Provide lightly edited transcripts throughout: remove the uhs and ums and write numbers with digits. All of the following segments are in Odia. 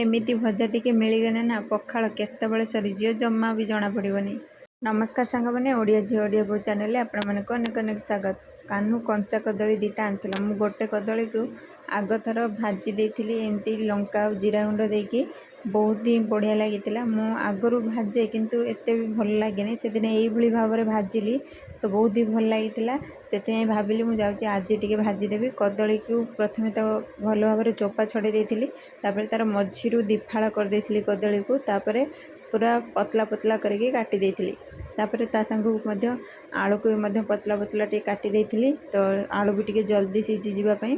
ଏମିତି ଭଜା ଟିକେ ମିଳିଗଲେ ନା, ପଖାଳ କେତେବେଳେ ସରିଯିବ ଜମା ବି ଜଣାପଡ଼ିବନି। ନମସ୍କାର ସାଙ୍ଗମାନେ, ଓଡ଼ିଆ ଝିଅ ଓଡ଼ିଆ ବୋହୂ ଚ୍ୟାନେଲରେ ଆପଣମାନଙ୍କୁ ଅନେକ ଅନେକ ସ୍ୱାଗତ। କାହ୍ନୁ କଞ୍ଚା କଦଳୀ 2ଟା ଆଣିଥିଲା। ମୁଁ ଗୋଟେ କଦଳୀକୁ ଆଗଥର ଭାଜି ଦେଇଥିଲି ଏମିତି ଲଙ୍କା ଆଉ ଜିରା ଗୁଣ୍ଡ ଦେଇକି, ବହୁତ ହିଁ ବଢ଼ିଆ ଲାଗିଥିଲା। ମୁଁ ଆଗରୁ ଭାଜେ, କିନ୍ତୁ ଏତେ ବି ଭଲ ଲାଗେନି। ସେଦିନ ଏଇଭଳି ଭାବରେ ଭାଜିଲି ତ ବହୁତ ହି ଭଲ ଲାଗିଥିଲା। ସେଥିପାଇଁ ଭାବିଲି ମୁଁ ଯାଉଛି ଆଜି ଟିକେ ଭାଜିଦେବି। କଦଳୀକୁ ପ୍ରଥମେ ତ ଭଲ ଭାବରେ ଚୋପା ଛଡ଼େଇ ଦେଇଥିଲି। ତାପରେ ତା'ର ମଝିରୁ ଦିଫାଳ କରିଦେଇଥିଲି କଦଳୀକୁ। ତାପରେ ପୁରା ପତଲା ପତଲା କରିକି କାଟି ଦେଇଥିଲି। ତାପରେ ତା ସାଙ୍ଗକୁ ମଧ୍ୟ ଆଳୁକୁ ବି ମଧ୍ୟ ପତଲା ପତଲା ଟିକେ କାଟି ଦେଇଥିଲି, ତ ଆଳୁ ବି ଟିକେ ଜଲ୍ଦି ସିଝିଯିବା ପାଇଁ।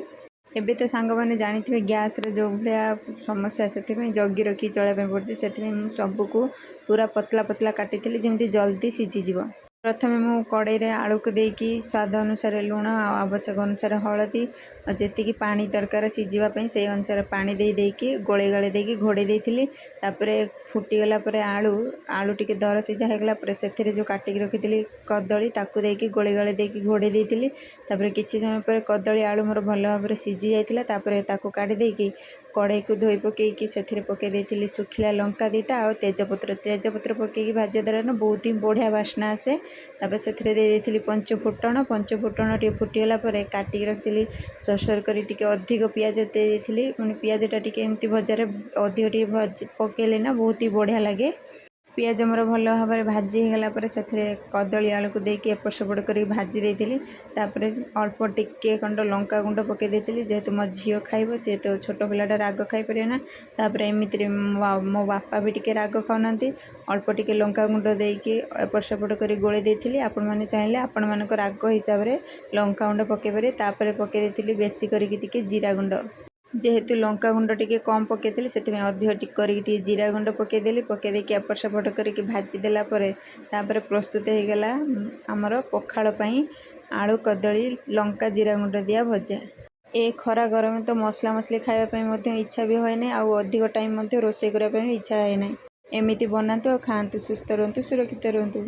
ଏବେ ତ ସାଙ୍ଗମାନେ ଜାଣିଥିବେ ଗ୍ୟାସ୍ରେ ଯେଉଁ ଭଳିଆ ସମସ୍ୟା, ସେଥିପାଇଁ ଜଗି ରଖି ଚଳିବା ପାଇଁ ପଡ଼ୁଛି। ସେଥିପାଇଁ ମୁଁ ସବୁକୁ ପୁରା ପତଲା ପତଲା କାଟିଥିଲି, ଯେମିତି ଜଲ୍ଦି ସିଝିଯିବ। ପ୍ରଥମେ ମୁଁ କଡ଼େଇରେ ଆଳୁକୁ ଦେଇକି ସ୍ୱାଦ ଅନୁସାରେ ଲୁଣ ଆଉ ଆବଶ୍ୟକ ଅନୁସାରେ ହଳଦୀ ଆଉ ଯେତିକି ପାଣି ଦରକାର ସିଝିବା ପାଇଁ, ସେଇ ଅନୁସାରେ ପାଣି ଦେଇ ଦେଇକି ଗୋଳେଇ ଗାଳେଇ ଦେଇକି ଘୋଡ଼େଇ ଦେଇଥିଲି। ତାପରେ ଫୁଟିଗଲା ପରେ ଆଳୁ ଆଳୁ ଟିକେ ଦର ସିଝା ହେଇଗଲା ପରେ ସେଥିରେ ଯେଉଁ କାଟିକି ରଖିଥିଲି କଦଳୀ, ତାକୁ ଦେଇକି ଗୋଳେଇ ଗାଳେଇ ଦେଇକି ଘୋଡ଼େଇ ଦେଇଥିଲି। ତାପରେ କିଛି ସମୟ ପରେ କଦଳୀ ଆଳୁ ମୋର ଭଲ ଭାବରେ ସିଝି ଯାଇଥିଲା। ତାପରେ ତାକୁ କାଢ଼ି ଦେଇକି କଡ଼େଇକୁ ଧୋଇ ପକାଇକି ସେଥିରେ ପକାଇ ଦେଇଥିଲି ଶୁଖିଲା ଲଙ୍କା 2ଟା ଆଉ ତେଜପତ୍ର। ତେଜପତ୍ର ପକାଇକି ଭାଜିବା ଦ୍ୱାରା ନା ବହୁତ ହିଁ ବଢ଼ିଆ ବାସ୍ନା ଆସେ। ତାପରେ ସେଥିରେ ଦେଇ ଦେଇଥିଲି ପଞ୍ଚ ଫୁଟଣ। ପଞ୍ଚ ଫୁଟଣ ଟିକେ ଫୁଟିଗଲା ପରେ କାଟିକି ରଖିଥିଲି ସରୁ ସରୁ କରି ଟିକେ ଅଧିକ ପିଆଜ ଦେଇ ଦେଇଥିଲି। ମାନେ ପିଆଜଟା ଟିକେ ଏମିତି ଭଜାରେ ଅଧିକ ଟିକେ ଭଜି ପକାଇଲେ ନା ବହୁତ ହି ବଢ଼ିଆ ଲାଗେ। ପିଆଜ ମୋର ଭଲ ଭାବରେ ଭାଜି ହେଇଗଲା ପରେ ସେଥିରେ କଦଳୀ ଆଳୁକୁ ଦେଇକି ଏପଟ ସେପଟ କରିକି ଭାଜି ଦେଇଥିଲି। ତାପରେ ଅଳ୍ପ ଟିକେ ଖଣ୍ଡ ଲଙ୍କା ଗୁଣ୍ଡ ପକାଇ ଦେଇଥିଲି, ଯେହେତୁ ମୋ ଝିଅ ଖାଇବ, ସିଏ ତ ଛୋଟ ପିଲାଟା, ରାଗ ଖାଇପାରିବ ନା। ତାପରେ ଏମିତିରେ ମୋ ବାପା ବି ଟିକେ ରାଗ ଖାଉନାହାନ୍ତି। ଅଳ୍ପ ଟିକେ ଲଙ୍କା ଗୁଣ୍ଡ ଦେଇକି ଏପଟ ସେପଟ କରି ଗୋଳେଇ ଦେଇଥିଲି। ଆପଣମାନେ ଚାହିଁଲେ ଆପଣମାନଙ୍କ ରାଗ ହିସାବରେ ଲଙ୍କା ଗୁଣ୍ଡ ପକାଇ ପାରିବେ। ତାପରେ ପକାଇ ଦେଇଥିଲି ବେଶୀ କରିକି ଟିକେ ଜିରା ଗୁଣ୍ଡ। ଯେହେତୁ ଲଙ୍କା ଗୁଣ୍ଡ ଟିକେ କମ୍ ପକାଇଥିଲି, ସେଥିପାଇଁ ଅଧିକ ଟିକେ କରିକି ଟିକେ ଜିରା ଗୁଣ୍ଡ ପକାଇଦେଲି। ପକାଇ ଦେଇକି ଏପଟ ସେପଟ କରିକି ଭାଜି ଦେଲା ପରେ ତାପରେ ପ୍ରସ୍ତୁତ ହେଇଗଲା ଆମର ପଖାଳ ପାଇଁ ଆଳୁ କଦଳୀ ଲଙ୍କା ଜିରା ଗୁଣ୍ଡ ଦିଆ ଭଜା। ଏ ଖରା ଗରମ ତ ମସଲା ମସଲି ଖାଇବା ପାଇଁ ମଧ୍ୟ ଇଚ୍ଛା ବି ହୁଏ ନାହିଁ, ଆଉ ଅଧିକ ଟାଇମ୍ ମଧ୍ୟ ରୋଷେଇ କରିବା ପାଇଁ ଇଚ୍ଛା ହୁଏ ନାହିଁ। ଏମିତି ବନାନ୍ତୁ ଆଉ ଖାଆନ୍ତୁ, ସୁସ୍ଥ ରୁହନ୍ତୁ, ସୁରକ୍ଷିତ ରୁହନ୍ତୁ।